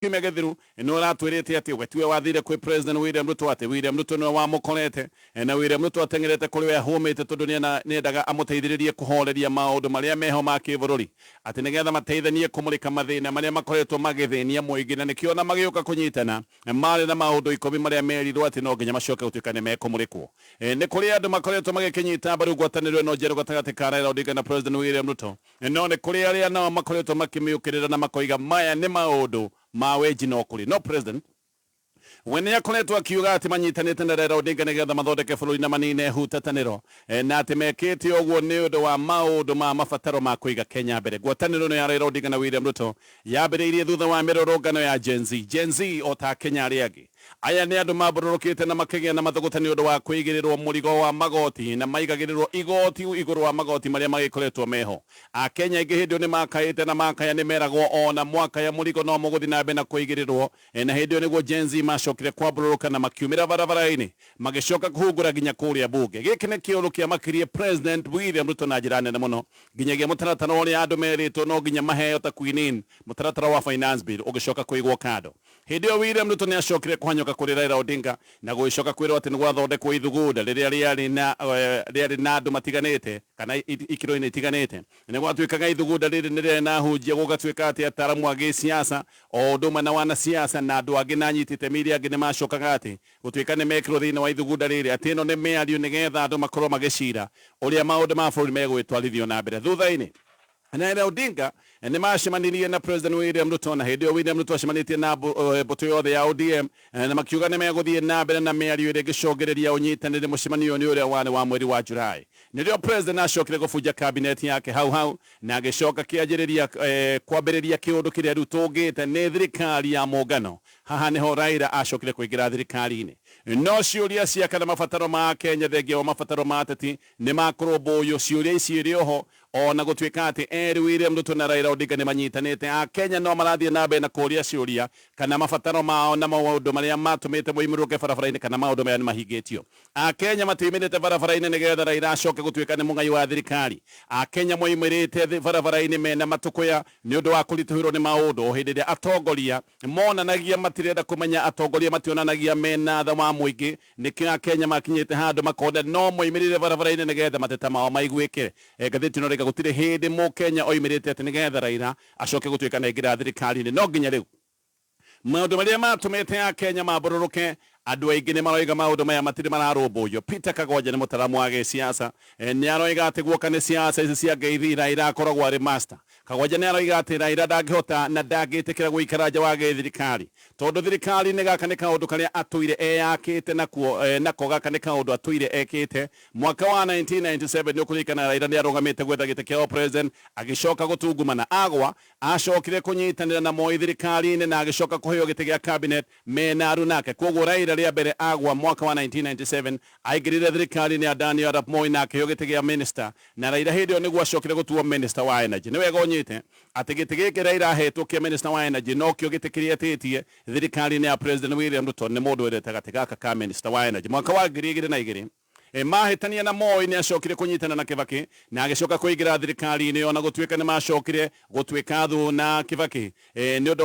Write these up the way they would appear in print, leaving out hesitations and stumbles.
Kiumia gĩthiru nĩ ũratwĩrĩte atĩ we tiwe wathire kwĩ President William Ruto, atĩ William Ruto nĩwe wamũkorete na William Ruto ateng'erete kũrĩ we ahũmĩte tondũ nĩendaga amũteithĩrĩrie kũhoreria maũndũ marĩa meho ma kĩbũrũri, atĩ nĩgetha mateithanie kũmũrĩka mathĩna marĩa makoretwo magĩthĩnia mũingĩ, na nĩkĩo ona magĩũka kũnyitana marĩ na maũndũ 10 marĩa merirwo atĩ no nginya macoke gũtuĩka nĩ mekũmũrĩkwo. Nĩ kũrĩ andũ makoretwo magĩkĩnyita mbaru ngwatanĩro ĩno njerũ gatagatĩ ka Raila Odinga na President William Ruto. No nĩ kũrĩ arĩa nao makoretwo makĩmĩũkĩrĩra na makoiga maya nĩ maũndũ ma wenji no kũrĩ. No President we nĩ akoretwo akiuga atĩ manyitanĩte na Raila Odinga nĩgetha mathondeke bũrũri na manine hutatanĩro, na atĩ mekĩte ũguo nĩ ũndũ wa maũndũ ma mabataro ma kũiga Kenya mbere. Ngwatanĩro ĩno ya Raila Odinga na William Ruto yambĩrĩirie thutha wa mĩrũrũngano ya Gen Z. Gen Z o ta Akenya arĩa angĩ, aya nĩ andũ mambũrũrũkĩte na makĩgĩa na mathũgũta nĩ ũndũ wa kũigĩrĩrwo mũrigo wa magoti, na maigagĩrĩrwo igoti igũrũ wa magoti marĩa magĩkoretwo meho. Akenya aingĩ hĩndĩ ĩyo nĩ makaĩte na makaya nĩ meragwo ona mwakaya mũrigo no mũgũthiĩ na mbere na kũigĩrĩrwo. Na hĩndĩ ĩyo nĩguo Gen Z macokire kwambũrũrũka na makiumĩra barabara-inĩ magĩcoka kũhungura nginya kũrĩa bunge. Gĩkĩ nĩ kĩũndũ kĩamakirie President William Ruto na njĩra nene mũno, nginyagia mũtaratara ũrĩa andũ merĩtwo no nginya maheo ta quinine, mũtaratara wa Finance Bill, ũgĩcoka kũigwo kando. Hĩndĩ ĩyo William Ruto nĩ acokire kũhanyũka kũrĩ Raila Odinga na gũgĩcoka kwĩrwo atĩ nĩ gwathondekwo ithugunda rĩrĩa rĩarĩ na rĩarĩ na andũ matiganĩte kana ikĩro-inĩ itiganĩte. Nĩ gwatuĩkaga ithugunda rĩrĩ nĩ rĩarĩ na ahunjia, gũgatuĩka atĩ ataaramu a gĩsiasa o ũndũ ũmwe na wanasiasa na andũ angĩ na anyiti itemi iria angĩ nĩ macokaga atĩ gũtuĩka nĩ mekĩrwo thĩinĩ wa ithugunda rĩrĩ atĩ ĩno nĩ mĩario nĩgetha andũ makorwo magĩcira ũrĩa maũndũ ma bũrũri megũgĩtwarithio na mbere. Thutha-inĩ Raila Odinga nĩ macemanirie na President William Ruto, na hĩndĩ ĩyo William Ruto acemanĩtie na mbũtũ yothe ya ODM na makiuga nĩ megũthiĩ na mbere na mĩario ĩrĩa ĩngĩcũngĩrĩria ũnyitanĩri. Mũcemanio ũyũ nĩ ũrĩa warĩ wa mweri wa Julai. Nĩrĩo President acokire gũbunja cabinet yake hau hau na agĩcoka kĩanjĩrĩria kwambĩrĩria kĩũndũ kĩrĩa rĩu tũngĩte nĩ thirikari ya mũngano. Haha nĩho Raila acokire kũingĩra thirikari-inĩ. No ciũria cia kana mabataro ma Akenya thengia wa mabataro ma ateti nĩ makũrũmbũyio, ciũria ici irĩ oho. O na gũtuĩka atĩ erĩ William Ruto na Raila Odinga nĩ manyitanĩte, Akenya no marathiĩ na mbere na kũũria ciũria kana mabataro mao na maũndũ marĩa matũmĩte moimũrũke barabara-inĩ kana maũndũ maya nĩ mahingĩtio. Akenya matiumĩrĩte barabara-inĩ nĩgetha Raila acoke gũtuĩka nĩ mũngai wa thirikari. Akenya moimĩrĩte barabara-inĩ mena matũkũya nĩ ũndũ wa kũritũhĩrwo nĩ maũndũ o hĩndĩ ĩrĩa atongoria monanagia matirenda kũmenya. Atongoria mationanagia mena tha wa mũingĩ. Nĩkĩo Akenya makinyĩte handũ makona no moimĩrĩre barabara-inĩ nĩgetha mateta mao maiguĩke. Ngathĩti ĩno ĩroiga gũtirĩ hĩndĩ Mũkenya oimĩrĩte atĩ nĩgetha Raila acoke gũtuĩka nĩaingĩra thirikari-inĩ. No nginya rĩu maũndũ marĩa matũmĩte Akenya mambũrũrũke, andũ aingĩ nĩ maroiga maũndũ maya matirĩ mararũmbũiyo. Peter Kagwanja nĩ mũtaramu wa gĩsiasa, nĩ aroiga atĩ guoka nĩ siasa ici cia ngeithi Raila akoragwo arĩ master. Kagwanja nĩ aroiga atĩ Raila ndangĩhota na ndangĩtĩkĩra gũikara nja wa gĩthirikari tondũ thirikari-inĩ gaka nĩ kaũndũ karĩa atũire eyakĩte nakuo, nako gaka nĩ kaũndũ atũire ekĩte. Mwaka wa 1997 nĩ ũkũririkana Raila nĩ arũgamĩte gwetha gĩtĩ kĩa ũpresident agĩcoka gũtungumana agwa. Acokire kũnyitanĩra na Moi thirikari-inĩ na agĩcoka kũheo gĩtĩ gĩa cabinet mena arunake. Kwoguo Raila rĩa mbere agwa mwaka wa 1997 aingĩrire thirikari-inĩ ya Daniel Arap Moi na akĩheo gĩtĩ gĩa minister, na Raila hĩndĩ ĩyo nĩguo acokire gũtuo minister wa energy. Nĩ wega ũnyite atĩ gĩtĩ gĩkĩ Raila ahetwo kĩa minister wa energy nokĩo gĩtĩ kĩrĩa etĩtie thirikari-inĩ ya President William Ruto. Nĩ mũndũ wendete gatĩ gaka ka minister wa energy. Mwaka wa 2002 mahĩtania na Moi nĩ acokire kũnyitana na Kibaki na agĩcoka kũingĩra thirikari-inĩ ona gũtuĩka nĩ macokire gũtuĩka thũ na Kibaki nĩ ũndũ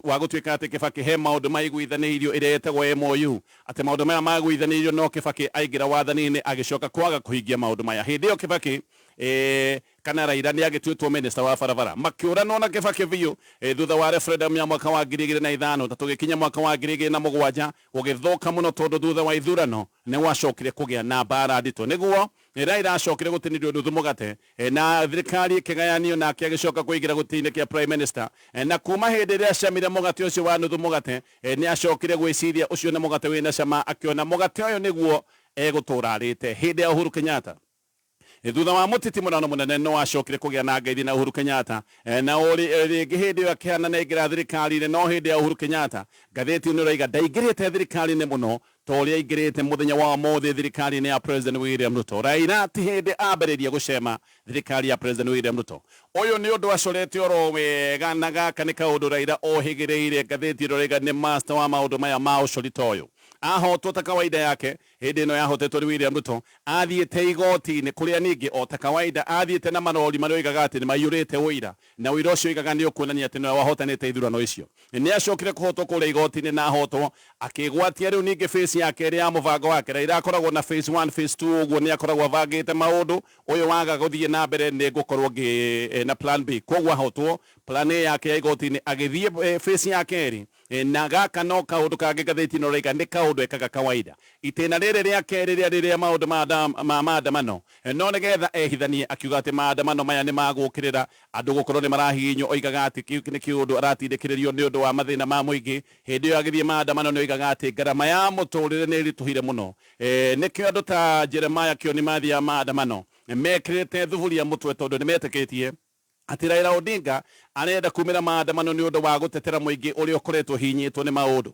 wa gũtuĩka atĩ Kibaki he maũndũ maiguithanĩirio ĩrĩa ĩtagwo MOU, atĩ maũndũ maya maiguithanĩirio no Kibaki aingĩra wathani-inĩ agĩcoka kwaga kũhingia maũndũ maya. Hĩndĩ ĩyo Kibaki kana Raila nĩ agĩtuĩtwo minister wa barabara makĩũranwo na Kibaki biũ thutha wa referendum ya mwaka wa 2005, ta tũgĩkinya mwaka wa 2007 gũgĩthũka mũno tondũ thutha wa ithurano nĩ gwacokire kũgĩa na mbara nditũ. Nĩguo Raila acokire gũtinĩrio nuthu mũgate na thirikari ĩkĩgayanio nake agĩcoka kũingĩra gĩtĩ-inĩ kĩa prime minister, na kuma hĩndĩ ĩrĩa acamire mũgate ũcio wa nuthu mũgate nĩ acokire gwĩciria ũcio nĩ mũgate wĩna cama, akĩona mũgate ũyũ nĩguo egũtũra arĩte. Hĩndĩ ya Uhuru Kenyatta, thutha wa mũtitimũrano mũnene, no acokire kũgĩa na ngeithi na Uhuru Kenyatta na rĩngĩ hĩndĩ ĩyo akĩhana nĩ aingĩra thirikari-inĩ. No hĩndĩ ya Uhuru Kenyatta ngathĩti ĩno ĩroiga ndaingĩrĩte thirikari-inĩ mũno ta ũrĩa aingĩrĩte mũthenya wa ũmũthĩ thirikari-inĩ ya President William Ruto. Raila ti hĩndĩ ambĩrĩria gũcema thirikari ya President William Ruto. Ũyũ nĩ ũndũ acorete oro wega na gaka nĩ kaũndũ Raila ohĩgĩrĩire. Ngathĩti ĩno ĩroiga nĩ master wa maũndũ maya ma ũcori ta ũyũ. Ahotwo ta kawaida yake, hĩndĩ ĩno yahotetwo nĩ William Ruto, athiĩte igoti-inĩ kũrĩa ningĩ o ta kawaida athiĩte na marori marĩa oigaga atĩ nĩ maiyũrĩte ũira, na ũira ũcio oigaga nĩ ũkuonania atĩ nĩwe wahotanĩte ithurano icio. Nĩ acokire kũhotwo kũrĩa igoti-inĩ na ahotwo akĩgwatia rĩu ningĩ phase ya kerĩ ya mũbango wake. Raila akoragwo na phase 1, phase 2, ũguo nĩ akoragwo abangĩte maũndũ, ũyũ waga gũthiĩ na mbere nĩ ngũkorwo ngĩ na plan B. Koguo ahotwo plan A yake ya igoti-inĩ, agĩthiĩ phase ya kerĩ, na gaka no kaũndũ kangĩ ngathĩti ĩno ĩroiga nĩ kaũndũ ekaga kawaida. Itĩna rĩrĩ rĩa kerĩ rĩarĩ rĩa maũndũ ma maandamano, no nĩgetha ehithanie akiuga atĩ maandamano maya nĩ magũkĩrĩra andũ gũkorwo nĩ marahihinywo. Oigaga atĩ kĩu nĩ kĩũndũ aratindĩkĩrĩrio nĩ ũndũ wa mathĩna ma mũingĩ. Hĩndĩ ĩyo agĩthiĩ maandamano nĩ oigaga atĩ ngarama ya mũtũrĩre nĩ ĩritũhire mũno, nĩkĩo andũ ta Jeremiah Kioni mathiaga maandamano mekĩrĩte thuburia mũtwe, tondũ nĩ metĩkĩtie atĩ Raila Odinga arenda kumĩra maandamano nĩ ũndũ wa gũtetera mũingĩ ũrĩa ũkoretwo hinyĩtwo nĩ maũndũ.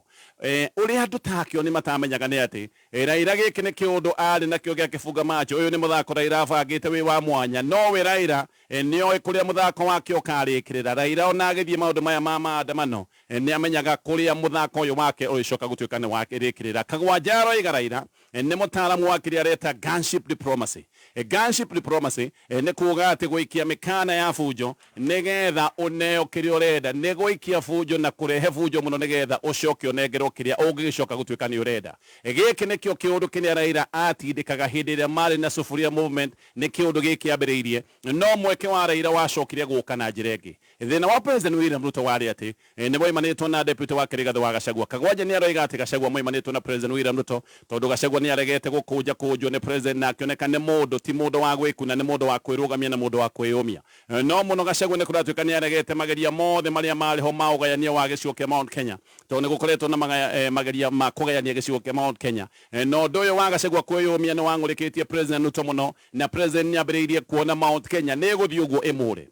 Ũrĩa andũ ta Kioni matamenyaga nĩ atĩ Raila gĩkĩ nĩ kĩũndũ arĩ nakĩo gĩa kĩbunga macho. Ũyũ nĩ mũthako Raila abangĩte wĩ wa mwanya, no we Raila nĩoĩ kũrĩa mũthako wake ũkarĩkĩrĩra. Raila ona agĩthiĩ maũndũ maya ma maandamano nĩ amenyaga kũrĩa mũthako ũyũ wake ũrĩcoka gũtuĩka nĩ warĩkĩrĩra. Kagwanja aroiga Raila nĩ mũtaaramu wa kĩrĩa areta gunship diplomacy. Gunship diplomacy nĩ kuga atĩ gũikia mĩkana ya bunjo nĩgetha ũneo kĩrĩa ũrenda, nĩ gũikia bunjo na kũrehe bunjo mũno nĩgetha ũcoke ũnengerwo kĩrĩa ũngĩgĩcoka gũtuĩka nĩ ũrenda. Gĩkĩ nĩkĩo kĩũndũ kĩrĩa Raila atindĩkaga hĩndĩ ĩrĩa marĩ na Sufuria movement, nĩ kĩũndũ gĩkĩ ambĩrĩirie, no mweke wa Raila wacokire gũka na njĩra ĩngĩ. Thĩna wa President William Ruto warĩ atĩ nĩ moimanĩtwo na deputy wake Rigathĩ wa Gachagua. Kagwanja nĩ aroiga atĩ Gachagua moimanĩtwo na President William Ruto tondũ Gachagua nĩ aregete gũkũnja kũnjwo nĩ president, na akĩoneka nĩ mũndũ ti mũndũ wa gwĩkuna, nĩ mũndũ wa kwĩrũgamia na mũndũ wa kwĩyũmia. No mũno Gachagua nĩ kũratuĩka nĩ aregete mageria mothe marĩa marĩ ho ma ũgayania wa gĩcigo kĩa Mount Kenya, tondũ nĩ gũkoretwo na mageria ma kũgayania gĩcigo kĩa Mount Kenya. Na ũndũ ũyũ wa Gachagua kwĩyũmia nĩ wang'ũrĩkĩtie President Ruto mũno, na president nĩ ambĩrĩirie kuona Mount Kenya nĩ ĩgũthiĩ ũguo ĩmũre.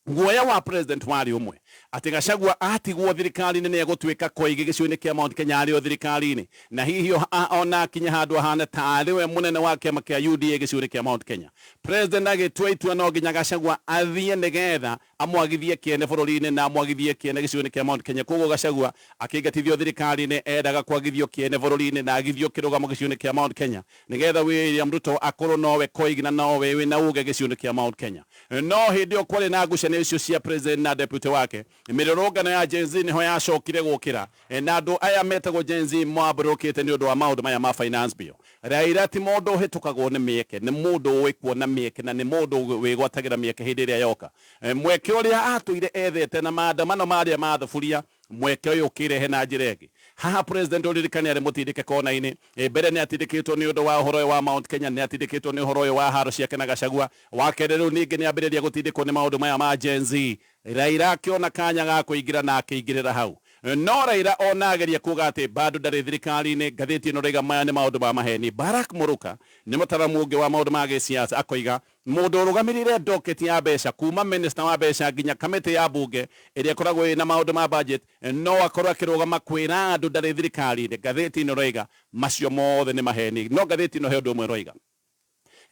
Guoya wa president warĩ ũmwe atĩ Gachagua atigwo thirikari-inĩ nĩ egũtuĩka koigi gĩcigo-inĩ kĩa Mount Kenya arĩ o thirikari-inĩ, na hihi ona akinya handũ ahane ta arĩ we mũnene wa kĩama kĩa UDA gĩcigo-inĩ kĩa Mount Kenya. President agĩtua itua no nginya Gachagua athiĩ nĩgetha amwagithie kĩene bũrũri-inĩ na amwagithie kĩene gĩcigo-inĩ kĩa Mount Kenya. Koguo Gachagua akĩingatithio thirikari-inĩ endaga kwagithio kĩene bũrũri-inĩ na agithio kĩrũgamo gĩcigo-inĩ kĩa Mount Kenya nĩgetha William Ruto akorwo nowe koigi na nowe wĩna uge gĩcigo-inĩ kĩa Mount Kenya. No hĩndĩ ĩyo kwarĩ na ngucanio icio cia president na deputy wake, mĩrũrũngano ya Gen Z nĩho yacokire gũkĩra, na andũ aya metagwo Gen Z mambũrũkĩte nĩ ũndũ wa maũndũ maya ma finance bill. Raila ti mũndũ ũhĩtũkagwo nĩ mĩeke, nĩ mũndũ ũĩ kuona mĩeke na nĩ mũndũ wĩgwatagĩra mĩeke hĩndĩ ĩrĩa yoka. Mweke ũrĩa atũire ethete na maandamano marĩa ma thuburia, mweke ũyũ ũkĩrehe na njĩra ĩngĩ. Haha president ũririkane arĩ mũtindĩke kona-inĩ. Mbere nĩ atindĩkĩtwo nĩ ũndũ wa ũhoro ũyũ wa Mount Kenya, nĩ atindĩkĩtwo nĩ ũhoro ũyũ wa haro ciake na Gachagua. Wa kerĩ rĩu ningĩ nĩ ambĩrĩria gũtindĩkwo nĩ maũndũ maya ma Gen Z. Raila akĩona kanya ga kũingĩra na akĩingĩrĩra hau. No Raila ona ageria kuga atĩ bado ndarĩ thirikari-inĩ, ngathĩti ĩno ĩroiga maya nĩ maũndũ ma maheni. Barack Muruka nĩ mũtaramu ũngĩ wa maũndũ ma gĩsiasa, akoiga mũndũ ũrũgamĩrĩire docket ya mbeca kuma minister wa mbeca nginya kamĩtĩ ya bunge ĩrĩa ĩkoragwo ĩna maũndũ ma budget no akorwo akĩrũgama kwĩra andũ ndarĩ thirikari-inĩ. Ngathĩti ĩno ĩroiga macio mothe nĩ maheni. No ngathĩti ĩno he ũndũ ũmwe ĩroiga.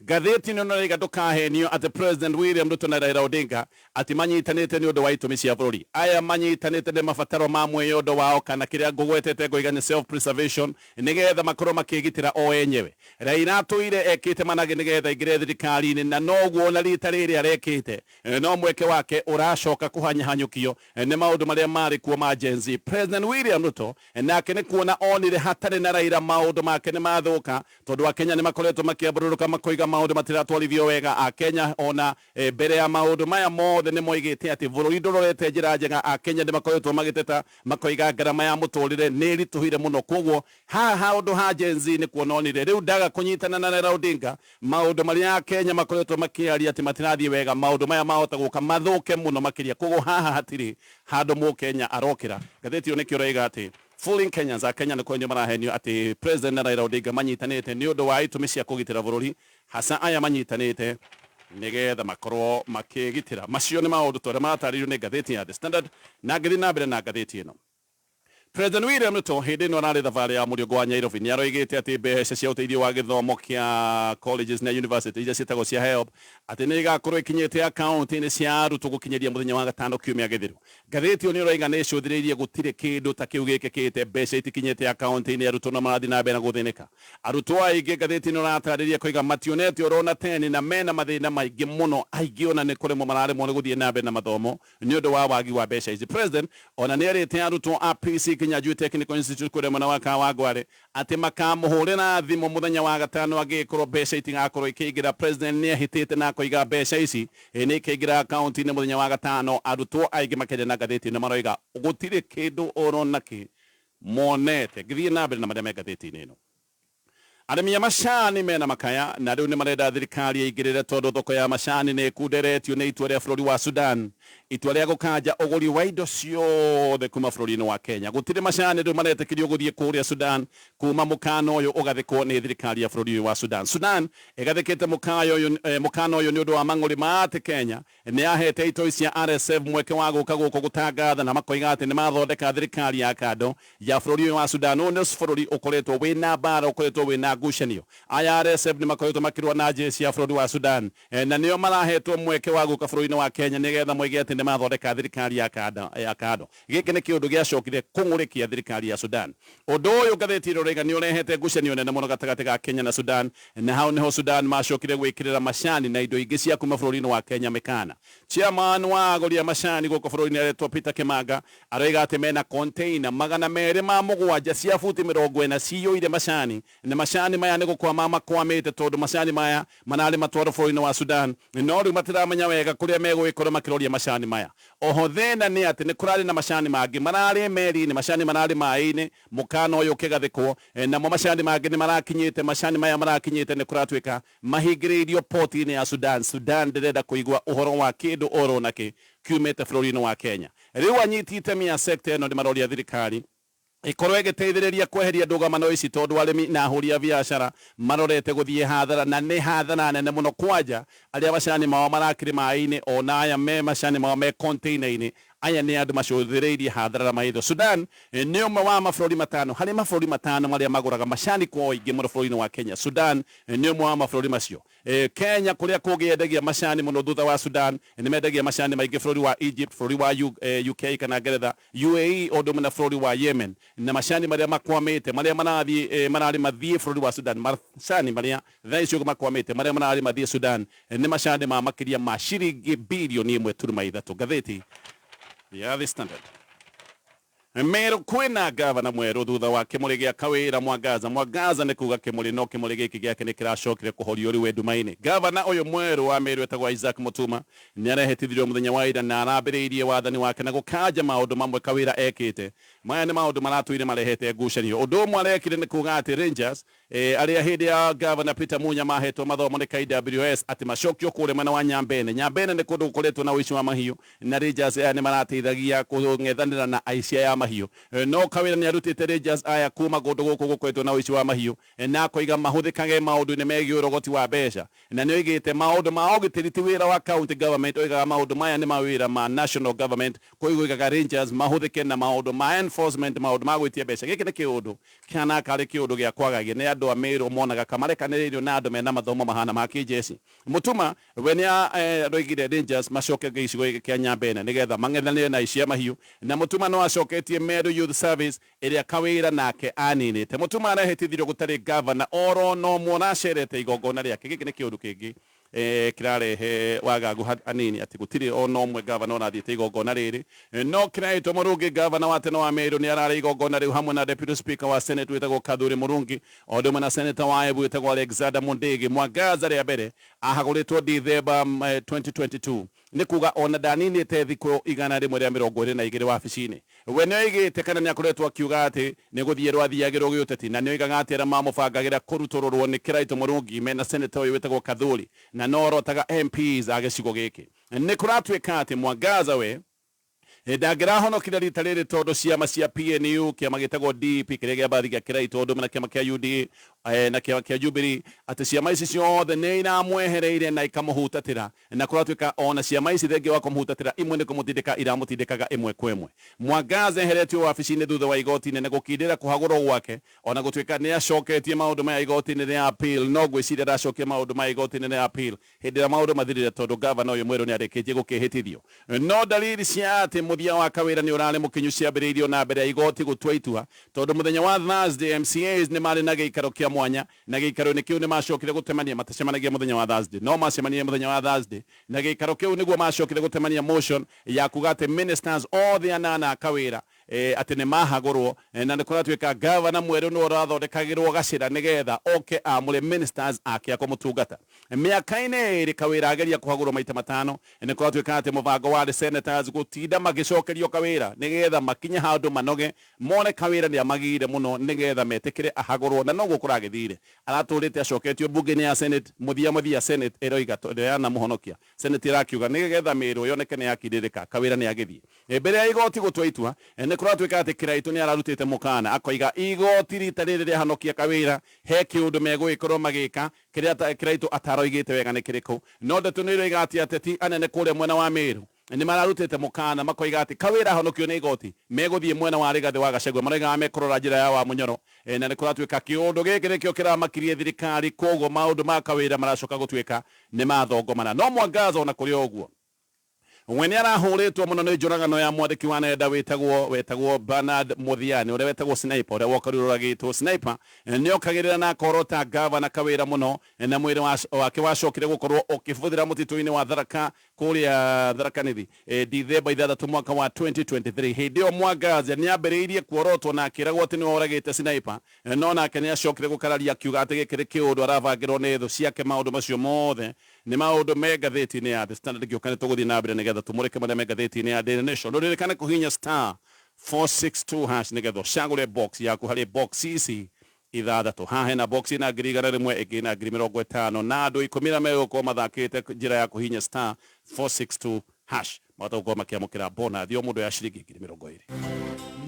Ngathĩti ĩno ĩroiga ndũkahenio atĩ President William Ruto na Raila Odinga atĩ manyitanĩte nĩ ũndũ wa itũmi cia bũrũri. Aya manyitanĩte nĩ mabataro ma mwĩyondo wao, kana kĩrĩa ngũgwetete ngoiga nĩ self preservation, nĩgetha makorwo makĩgitĩra o enyewe. Raila atũire ekĩte managĩ nĩgetha aingĩre thirikari-inĩ, na noguo ona rita rĩrĩ arekĩte, no mweke wake ũracoka kũhanyahanyũkio nĩ maũndũ marĩa marĩ kuo ma Gen Z. President William Ruto nake nĩ kuona onire hatarĩ na Raila maũndũ make nĩ mathũka, tondũ Akenya nĩ makoretwo makĩambũrũrũka makoiga maũndũ matiratwarithio wega. Akenya ona mbere ya maũndũ maya mothe nĩ moigĩte atĩ bũrũri ndũrorete njĩra njega. Akenya nĩ makoretwo magĩteta makoiga ngarama ya mũtũrĩre nĩ ĩritũhire mũno. Koguo haha ũndũ ha Gen Z nĩ kuona onire rĩu ndaga kũnyitana na Raila Odinga, maũndũ marĩa Akenya makoretwo makĩaria atĩ matirathiĩ wega, maũndũ maya mahota gũka mathũke mũno makĩria. Koguo haha hatirĩ handũ mũkenya arokĩra. Ngathĩti ĩyo nĩkĩo ĩroiga atĩ fooling Kenyans, Akenya nĩ kwendio marahenio atĩ President na Raila Odinga manyitanĩte nĩ ũndũ wa itũmi cia kũgitĩra bũrũri. Hasa aya manyitanĩte nĩgetha makorwo makĩgitĩra. Macio nĩ maũndũ tũrĩa matarĩirio nĩ ngathĩti ya The Standard, na ngĩthiĩ na mbere na ngathĩti ĩno. President William Ruto hĩndĩ ĩno ararĩ thabarĩ ya mũriũngo wa Nyairobi nĩ aroigĩte atĩ mbeca cia ũteithio wa gĩthomo kĩa colleges na university iria ciĩtagwo cia HELB atĩ nĩ igakorwo ikinyĩte akaunti-inĩ cia arutwo gũkinyĩria mũthenya wa gatano kiumia gĩthiru. Ngathĩti ĩyo nĩ ĩroiga nĩ ĩcũthĩrĩirie gũtirĩ kĩndũ ta kĩu gĩkĩkĩte, mbeca itikinyĩte akaunti-inĩ, arutwo no marathiĩ na mbere na gũthĩnĩka. Arutwo aingĩ ngathĩti ĩno ĩratarĩria koiga mationete oro na teni na mena mathĩna maingĩ mũno, aingĩ ona nĩ kũremwo mararemwo nĩ gũthiĩ na mbere na mathomo nĩ ũndũ wa wagi wa mbeca ici. President ona nĩ erĩte arutwo a PC Kinyanjui Technical Institute kũrĩa mwena wa Kawangware atĩ makamũhũrĩra thimũ mũthenya wa gatano angĩkorwo mbeca itigakorwo ikĩingĩra. President nĩ ehĩtĩte na akoiga mbeca ici nĩ ikaingĩra akaunti-inĩ mũthenya wa gatano. Arutwo aingĩ makĩaria na ngathĩti ĩno maroiga gũtirĩ kĩndũ oro nakĩ monete. Ngĩthiĩ na mbere na marĩa me ngathĩti-inĩ ĩno, arĩmi a macani mena makaya na rĩu nĩ marenda thirikari ĩingĩrĩre tondũ thoko ya macani nĩ ĩkunderetio nĩ itua rĩa bũrũri wa Sudan, itua rĩa gũkanja ũgũri wa indo ciothe kuma bũrũri-inĩ wa Kenya. Gũtirĩ macani rĩu maretĩkĩrio gũthiĩ kũrĩa Sudan kuma mũkana ũyũ ũgathĩkwo nĩ thirikari ya bũrũri ũyũ wa Sudan. Sudan ĩgathĩkĩte mũkana ũyũ nĩ ũndũ wa mang'ũrĩ ma atĩ Kenya nĩ yahete itoi cia RSF mweke wa gũka gũkũ gũtangatha na makoiga atĩ nĩ mathondeka thirikari ya kando ya bũrũri ũyũ wa Sudan. Ũyũ nĩ bũrũri ũkoretwo wĩna mbara, ũkoretwo wĩna ngucanio. Aya RSF nĩ makoretwo makĩrũa na jeshi ya bũrũri wa Sudan, na nĩo marahetwo mweke wa gũka bũrũri-inĩ wa Kenya nĩgetha moige atĩ nĩ mathondeka thirikari ya kando ya kando. Gĩkĩ nĩ kĩũndũ gĩacokire kũng'ũrĩkia thirikari ya Sudan. Ũndũ ũyũ ngathĩti ĩno ĩroiga nĩ ũrehete ngucanio nene mũno gatagatĩ ga Kenya na Sudan, na hau nĩho Sudan macokire gwĩkĩrĩra macani na indo ingĩ cia kuma bũrũri-inĩ wa Kenya mĩkana. Chairman wa agũri a macani gũkũ bũrũri-inĩ aretwo Peter Kimanga aroiga atĩ mena container 207 cia buti 40 ciyũire macani, na macani maya nĩ gũkwama makwamĩte tondũ macani maya mararĩ matwarwo bũrũri-inĩ wa Sudan, no rĩu matiramenya wega kũrĩa megũgĩkorwo makĩroria macani maya. Oho thĩna nĩ atĩ nĩ kũrarĩ na macani mangĩ mararĩ meri-inĩ, macani mararĩ maĩ-inĩ, mũkana ũyũ ũkĩgathĩkwo, namo macani mangĩ nĩ marakinyĩte. Macani maya marakinyĩte nĩ kũratuĩka mahingĩrĩirio poti-inĩ ya Sudan. Sudan ndĩrenda kũigua ũhoro wa kĩndũ oro nakĩ kiumĩte bũrũri-inĩ wa Kenya. Rĩu anyiti itemi a sector ĩno nĩ maroria thirikari ikorwo ĩgĩteithĩrĩria kweheria ndũgamano ici tondũ arĩmi na ahũri a biacara marorete gũthiĩ hathara, na nĩ hathara nene mũno, kwanja arĩa macani mao marakĩrĩ maĩ-inĩ ona aya me macani mao me container-inĩ. Aya nĩ andũ macũthĩrĩirie hathara na maitho. Sudan nĩ ũmwe wa mabũrũri 5 harĩ mabũrũri 5 marĩa magũraga macani kwa ũingĩ mũno bũrũri-inĩ wa Kenya. Sudan nĩ ũmwe wa mabũrũri macio. Kenya kũrĩa kũngĩ yendagia macani mũno thutha wa Sudan, nĩ mendagia macani maingĩ bũrũri wa Egypt, bũrũri wa UK kana Ngeretha, UAE, ũndũ ũmwe na bũrũri wa Yemen. Na macani marĩa makwamĩte marĩa marathiĩ mararĩ mathiĩ bũrũri wa Sudan, macani marĩa thaa icio makwamĩte marĩa mararĩ mathiĩ Sudan nĩ macani ma makĩria ma ciringi birioni 1.3. Ngathĩti ya The Standard. Meru kwĩna gavana mwerũ thutha wa kĩmũrĩ gĩa Kawĩra Mwangaza. Mwangaza nĩ kuga kĩmũrĩ, no kĩmũrĩ gĩkĩ gĩake nĩ kĩracokire kũhorio rĩu nduma-inĩ. Gavana ũyũ mwerũ wa Meru etagwo Isaac Mutuma nĩ arehĩtithirio mũthenya wa ira na arambĩrĩirie wathani wake na gũkanja maũndũ mamwe Kawĩra ekĩte. Maya nĩ maũndũ maratũire marehete ngucanio. Ũndũ ũmwe arekire nĩ kuga atĩ Rangers arĩa hĩndĩ ya Governor Peter Munya mahetwo mathomo nĩ KWS atĩ macokio kũrĩa mwena wa Nyambene. Nyambene nĩ kũndũ gũkoretwo na ũici wa mahiũ, na Rangers aya nĩ marateithagia kũng'ethanĩra na aici aya a mahiũ. No Kawĩra nĩ arutĩte Rangers aya kuma kũndũ gũkũ gũkoretwo na ũici wa mahiũ, na akoiga mahũthĩkage maũndũ-inĩ megiĩ ũrogoti wa mbeca, na nĩ oigĩte maũndũ ma ũgitĩri ti wĩra wa county government. Oigaga maũndũ maya nĩ mawĩra ma national government, koguo oigaga Rangers mahũthĩke na maũndũ ma enforcement, maũndũ ma gwĩtia mbeca. Gĩkĩ nĩ kĩũndũ kĩhana karĩ kĩũndũ gĩa kwagagia nĩ andũ a Meru monaga kamarekanĩrĩirio na andũ mena mathomo mahana ma kĩjeshi. Mutuma we nĩ aroigire Rangers macoke gĩcigo gĩkĩ kĩa Nyambene nĩgetha mang'ethanĩre na aici a mahiũ, na Mutuma no acoketie Meru Youth Service ĩrĩa Kawĩra nake aninĩte. Mutuma arehĩtithirio gũtarĩ gavana oro no mũna acerete igongona rĩake. Gĩkĩ nĩ kĩũndũ kĩngĩ kĩrarehe wagagu hanini atĩ gũtirĩ ona ũmwe gavana ũrathiĩte igongona rĩrĩ. No Kĩraitũ Mũrungi, gavana wa tene wa Meru, nĩ ararĩ igongona rĩu hamwe na deputy speaker wa Senate wĩtagwo Kathuri Mũrungi, o ũndũ ũmwe na senator wa Embu wĩtagwo Alexander Mundigi. Mwangaza rĩa mbere ahagũrĩtwo Dithemba 2022, nĩ kuga ona ndaninĩte thikũ 122 wabici-inĩ. We nĩ oigĩte kana nĩ akoretwo akiuga atĩ nĩ gũthiĩ rwathiagĩrwo gĩũteti, na nĩ oigaga atĩ arĩa mamũbangagĩra kũrutũrũrwo nĩ Kĩraitũ Mũrungi mena senator ũyũ wĩtagwo Kathuri, na no orotaga MPs a gĩcigo gĩkĩ. Nĩ kũratuĩka atĩ Mwangaza we ndangĩrahonokire rita rĩrĩ tondũ ciama cia PNU, kĩama gĩtagwo DP kĩrĩa gĩa mbathi gĩa Kĩraitũ, ũndũ ũmwe na kĩama kĩa UDA, Na kĩama kĩa Jubilee atĩ ciama ici ciothe nĩ iramwehereire na ikamũhutatĩra, na kũratuĩka ona ciama ici thengia wa kũmũhutatĩra imwe nĩ kũmũtindĩka iramũtindĩkaga ĩmwe kwa ĩmwe. Mwangaza eheretio wabici-inĩ thutha wa igoti inene gũkindĩra kũhagũrwo gwake, ona gũtuĩka nĩ acoketie maũndũ maya igoti-inĩ rĩa appeal. No ngwĩciria ndacokia maũndũ maya igoti-inĩ rĩa appeal hĩndĩ ĩrĩa maũndũ mathirire, tondũ gavana ũyũ mwerũ nĩ arĩkĩtie gũkĩhĩtithio. No dalili cia atĩ mũthia wa Kawĩra nĩ ũrarĩ mũkinyu ciambĩrĩirio na mbere ya igoti gũtua itua, tondũ mũthenya wa Thursday MCAs nĩ marĩ na gĩikaro kĩa mwanya, na gĩikaro-inĩ kĩu nĩ macokire gũtemania. Matacemanagia mũthenya wa Thursday, no macemanirie mũthenya wa Thursday, na gĩikaro kĩu nĩguo macokire gũtemania motion ya kuga atĩ ministers othe anana a Kawĩra atĩ nĩ mahagũrwo, na nĩ kũratuĩka gavana mwerũ nĩwe ũrathondekagĩrwo gacĩra nĩgetha oke amũre ministers ake a kũmũtungata. Mĩaka-inĩ 2 Kawĩra ageria kũhagũrwo maita 5. Nĩ kũratuĩka atĩ mũbango warĩ senators gũtinda magĩcokerio Kawĩra nĩgetha makinye handũ manoge mone Kawĩra nĩ amagire mũno nĩgetha metĩkĩre ahagũrwo, na noguo kũragĩthire. Aratũrĩte acoketio mbunge-inĩ ya Senate, mũthia mũthia Senate ĩroiga tondũ yanamũhonokia. Senate ĩrakiuga nĩgetha mĩrũ yoneke nĩ yakindĩrĩka, Kawĩra nĩ agĩthiĩ mbere ya igoti gũtua itua. Nĩ kũratuĩka atĩ Kĩraitũ nĩ ararutĩte mũkana akoiga igoti rita rĩrĩ rĩahonokia Kawĩra he kĩũndũ megũgĩkorwo magĩka kĩrĩa Kĩraitũ ataroigĩte wega nĩ kĩrĩkũ. No ndeto nĩ iroiga atĩ ateti anene kũrĩa mwena wa Meru nĩ mararutĩte mũkana makoiga atĩ Kawĩra ahonokio nĩ igoti megũthiĩ mwena wa Rigathĩ wa Gachagua, maroigaga mekũrora njĩra ya Wamunyoro. Na nĩ kũratuĩka kĩũndũ gĩkĩ nĩkĩo kĩramakirie thirikari, koguo maũndũ ma Kawĩra maracoka gũtuĩka nĩ mathongomana. No Mwangaza ona kũrĩ o ũguo we nĩ arahũrĩtwo mũno nĩ njũragano ya mwandĩki wa nenda wetagwo Bernard Muthiani, ũrĩa wetagwo Sniper, ũrĩa wokorirwo ũragĩtwo. Sniper nĩ okagĩrĩra na akorota gavana Kawĩra mũno, na mwĩrĩ wake wacokire gũkorwo ũkĩbuthĩra mũtitũ-inĩ wa Tharaka kũrĩa Tharaka Nithi Dithemba 6 mwaka wa 2023. Hĩndĩ ĩyo Mwangaza nĩ ambĩrĩirie kuorotwo na akĩragwo atĩ nĩwe oragĩte Sniper, no nake nĩ acokire gũkararia akiuga atĩ gĩkĩ nĩ kĩũndũ arabangĩrwo nĩ thũ ciake. Maũndũ macio mothe nĩ maũndũ me ngathĩti-inĩ ya The Standard. Ngĩũka nĩ tũgũthiĩ na mbere nĩgetha tũmũrĩke marĩa me ngathĩti-inĩ ya Daily Nation. Ndũririkane kũhihinya *462# nĩgetha ũcagũre box yaku harĩ box ici 6. Haha hena box ĩna 100,000, ĩngĩ ĩna 50,000, na andũ 10 arĩa megũkorwo mathakĩte njĩra ya kũhihinya *462# mahota gũkorwo makĩamũkĩra bonathi o mũndũ ya ciringi 20,000.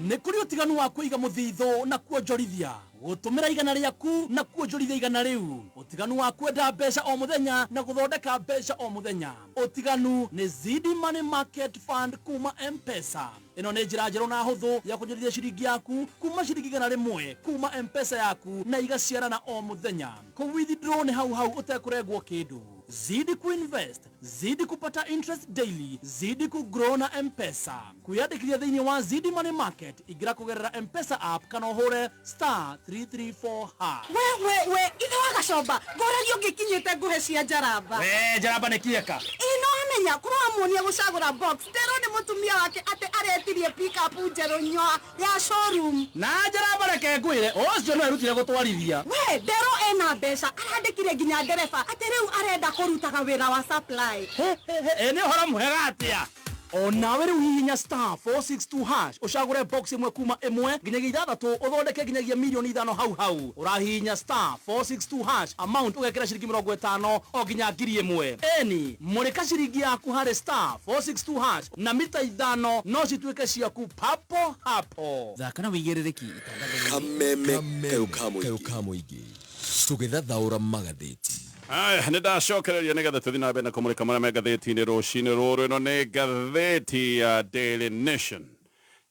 Nĩ kũrĩ ũtiganu wa kũiga mũthithũ na kuonjorithia, gũtũmĩra igana rĩaku na kuonjorithia igana rĩu, ũtiganu wa kwenda mbeca o mũthenya na gũthondeka mbeca o mũthenya. Ũtiganu nĩ Zidi Money Market Fund kuma M-Pesa. Ĩno nĩ njĩra njerũ na hũthũ ya kuonjorithia ciringi yaku kuma ciringi 100 kuma M-Pesa yaku na igaciarana o mũthenya. Kũ withdraw nĩ hau hau ũtekũrengwo kĩndũ. Zidi kuinvest, zidi kupata interest daily, zidi kugrow na M-Pesa. Kwiyandĩkithia thĩinĩ wa Zidi Money Market, ingĩra kũgerera M-Pesa app kana ũhũre *334#. We we we, ithe wa Gacomba, ngũragia ũngĩkinyĩte ngũhe cia njaramba. We njaramba nĩ kĩeka. Ĩ no amenya kũramuonia gũcagũra box nderwo nĩ mũtumia wake atĩ aretirie pickup njerũ nyoa ya showroom. Na njaramba reke ngwĩre, ũcio no erutire gũtwarithia. We nderwo ena mbeca, arandĩkire nginya ndereba atĩ rĩu arenda kũrutaga wĩra wa supply. Ĩ nĩ ũhoro mwega atĩa. O nawe rĩu hihinya *462# ũcagũre box ĩmwe kuma 1 nginyagia 6 ũthondeke nginyagia 5 million hau hau. Ũrahihinya *462# amount ũgekĩra ciringi 50 o nginya 1,000. Eni mũrĩka ciringi yaku harĩ *462# na mita 5 no cituĩke ciaku papo hapo. Thaka na wĩigĩrĩrĩki. Kameme kayũ ka mũingĩ tũgĩthathaũra magathĩti. Aya, nĩ ndacokereria nĩgetha tũthiĩ na mbere na kũmũrĩka marĩa me ngathĩti-inĩ rũcinĩ rũrũ. Ĩno nĩ ngathĩti ya Daily Nation.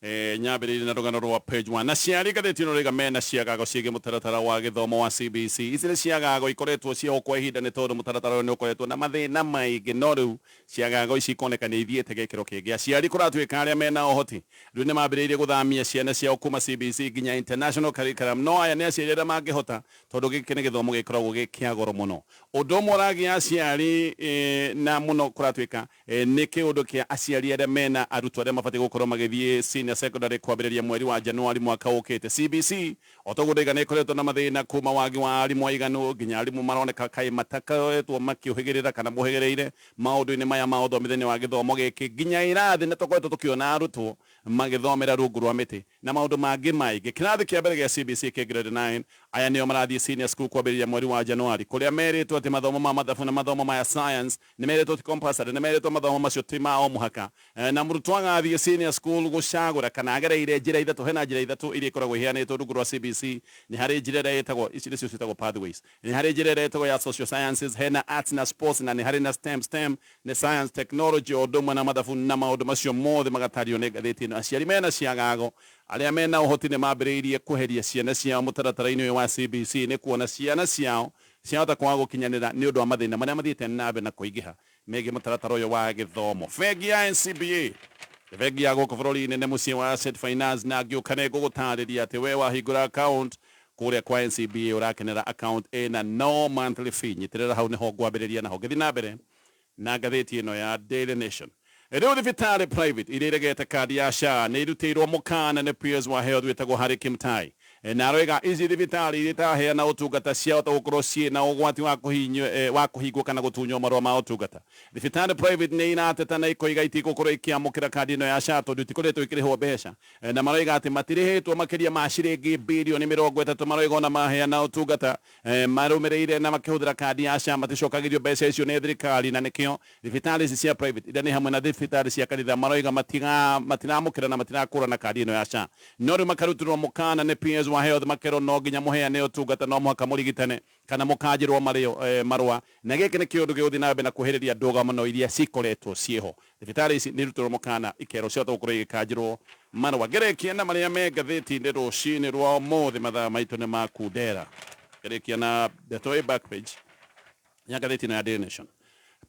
Nyambĩrĩirie na rũgano rwa page 1 na ciari ngathĩti ĩno rĩga mena ciagago ciĩgiĩ mũtaratara wa gĩthomo wa CBC. Ici nĩ ciagago ikoretwo ciao kwa ihinda nĩ tondũ mũtaratara ũyũ nĩ ũkoretwo na mathĩna maingĩ, no rĩu ciagago ici ikoneka nĩ ithiĩte gĩkĩro kĩngĩ. Aciari kũratuĩka arĩa mena ũhoti rĩu nĩ mambĩrĩirie gũthamia ciana ciao kuma CBC nginya international curriculum, no aya nĩ aciari arĩa mangĩhota, tondũ gĩkĩ nĩ gĩthomo gĩkoragwo gĩ kĩa goro mũno. Ũndũ ũmwe ũragia aciari na mũno kũratuĩka nĩ kĩũndũ kĩa aciari arĩa mena arutwo arĩa mabatiĩ gũkorwo magĩthiĩ senior secondary kwambĩrĩria mweri wa Januari mwaka ũkĩte. CBC o toguo ndaiga nĩ ĩkoretwo na mathĩna kuma wagi wa arimũ aiganu nginya arimũ maroneka kaĩ matakoretwo makĩũhĩgĩrĩra kana mũhĩgĩrĩire maũndũ-inĩ maya ma ũthomithania wa gĩthomo gĩkĩ, nginya irathi nĩ tũkoretwo tũkĩona arutwo Magĩthomera rungu rwa mĩtĩ na maũndũ mangĩ maingĩ. Kĩrathi kĩa mbere gĩa CBC kĩ grade 9, aya nĩo marathiĩ senior school kwambĩrĩria mweri wa Januari, kũrĩa merĩtwo atĩ mathomo ma mathabu na mathomo maya science nĩ merĩtwo ti compulsory, nĩ merĩtwo mathomo macio ti ma o mũhaka. Na mũrutwo agathiĩ senior school gũcagũra kana agereire njĩra ithatũ. Hena njĩra ithatũ iria ikoragwo iheanĩtwo rungu rwa CBC. Nĩ harĩ njĩra ĩrĩa ĩtagwo, ici nĩcio ciĩtagwo pathways, nĩ harĩ njĩra ĩrĩa ĩtagwo ya social sciences, hena arts na sports, na nĩ harĩ na STEM. STEM nĩ science, technology o ũndũ ũmwe na mathabu, na maũndũ macio mothe magatario nĩ ngathĩti ĩno. Aciari mena ciagago arĩa mena ũhoti nĩ mambĩrĩirie kweheria ciana ciao mũtaratara-inĩ ũyũ wa CBC, nĩ kuona ciana ciao ciahota kwaga gũkinyanĩra nĩ ũndũ wa mathĩna marĩa mathiĩte na mbere na kũingĩha megiĩ mũtaratara ũyũ wa gĩthomo. Bengi ya NCBA, bengi ya gũkũ bũrũri-inĩ, nĩ mũciĩ wa asset finance, na ngĩũka nĩ ngũgũtarĩria atĩ we wahingũra account kũrĩa kwa NCBA ũrakenera account ĩna no monthly fee. Nyitĩrĩra hau, nĩho ngwambĩrĩria naho ngĩthiĩ na mbere na ngathĩti ĩno ya Daily Nation. Rĩu thibitarĩ private iria iregete kandi ya SHA nĩ irutĩirwo mũkana nĩ PS wa health wĩtagwo Harry Kimtai. Na aroiga ici thibitarĩ iria itaheana ũtungata ciahota gũkorwo ciĩ na ũgwati wa kũhinywo, wa kũhingwo kana gũtunywo marũa ma ũtungata. Thibitarĩ private nĩ irateta na ikoiga itigũkorwo ikĩamũkĩra kandi ĩno ya SHA tondũ itikoretwo ikĩrĩhwo mbeca. Na maroiga atĩ matirĩhĩtwo makĩria ma ciringi birioni 30. Maroiga ona maheana ũtungata, marũmĩrĩire na makĩhũthĩra kandi ya SHA, maticokagĩrio mbeca icio nĩ thirikari, na nĩkĩo thibitarĩ ici cia private iria nĩ hamwe na thibitarĩ cia kanitha maroiga matiramũkĩra na matirakũrana kandi ĩno ya SHA. No rĩu makarutĩrwo mũkana nĩ PS wa health, makerwo no nginya mũheane ũtungata, no mũhaka mũrigitane kana mũkanjĩrwo marũa, na gĩkĩ nĩ kĩũndũ gĩgũthiĩ na mbere na kuhĩrĩria ndũgamo iria cikoretwo ciĩho. Thibitarĩ ici nĩ irutĩrwo mũkana, ikerwo ciahota gũkorwo igĩkanjĩrwo marũa. Ngĩrĩkia na marĩa me ngathĩti-inĩ rũcinĩ rwa ũmũthĩ, mathaa maitũ nĩ makundera. Ngĩrĩkia na ndeto ĩ back page ya ngathĩti ĩno ya Daily Nation.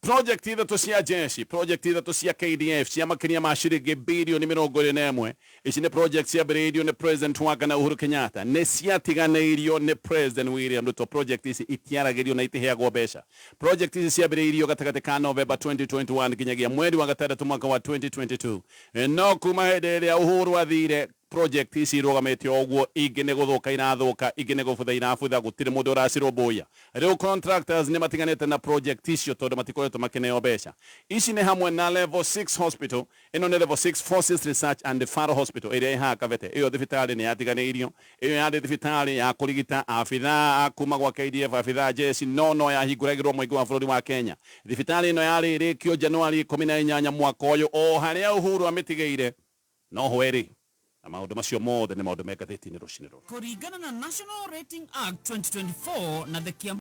Project ithatũ cia jeshi, project ithatũ cia KDF cia makĩria ma ciringi birioni 21, ici nĩ project ciambĩrĩirio nĩ President wa kana Uhuru Kenyatta, nĩ ciatiganĩirio nĩ President William Ruto. Project ici itiaragĩrio na itiheagwo mbeca. Project ici ciambĩrĩirio gatagatĩ ka November 2021 nginyagia mweri wa gatandatũ mwaka wa 2022. No kuma hĩndĩ ĩrĩa Uhuru athire, project ici irũgamĩte o ũguo, ingĩ nĩ gũthũka irathũka, ingĩ nĩ gũbutha irabutha, gũtirĩ mũndũ ũracirũmbũiya. Rĩu contractors nĩ matiganĩte na project icio tondũ matikoretwo makĩneo mbeca. Ici nĩ hamwe na Level 6 Hospital, ĩno nĩ Level 6 Forces Research and Referral Hospital ĩrĩa ĩ haha Kabete. Ĩyo thibitarĩ nĩ yatiganĩirio. Ĩyo yarĩ thibitarĩ ya kũrigita abithaa a kuma gwa KDF, abithaa a jeshi, no yahingũragĩrwo mũingĩ wa bũrũri wa Kenya. Thibitarĩ ĩno yarĩ ĩrĩkio Januari 18 mwaka ũyũ, o harĩa Uhuru amĩtigĩire noho ĩrĩ, na maũndũ macio mothe nĩ maũndũ me ngathĩti-inĩ rũcinĩ rũrũ. Kũringana na National Rating Act 2024 na the Kiambu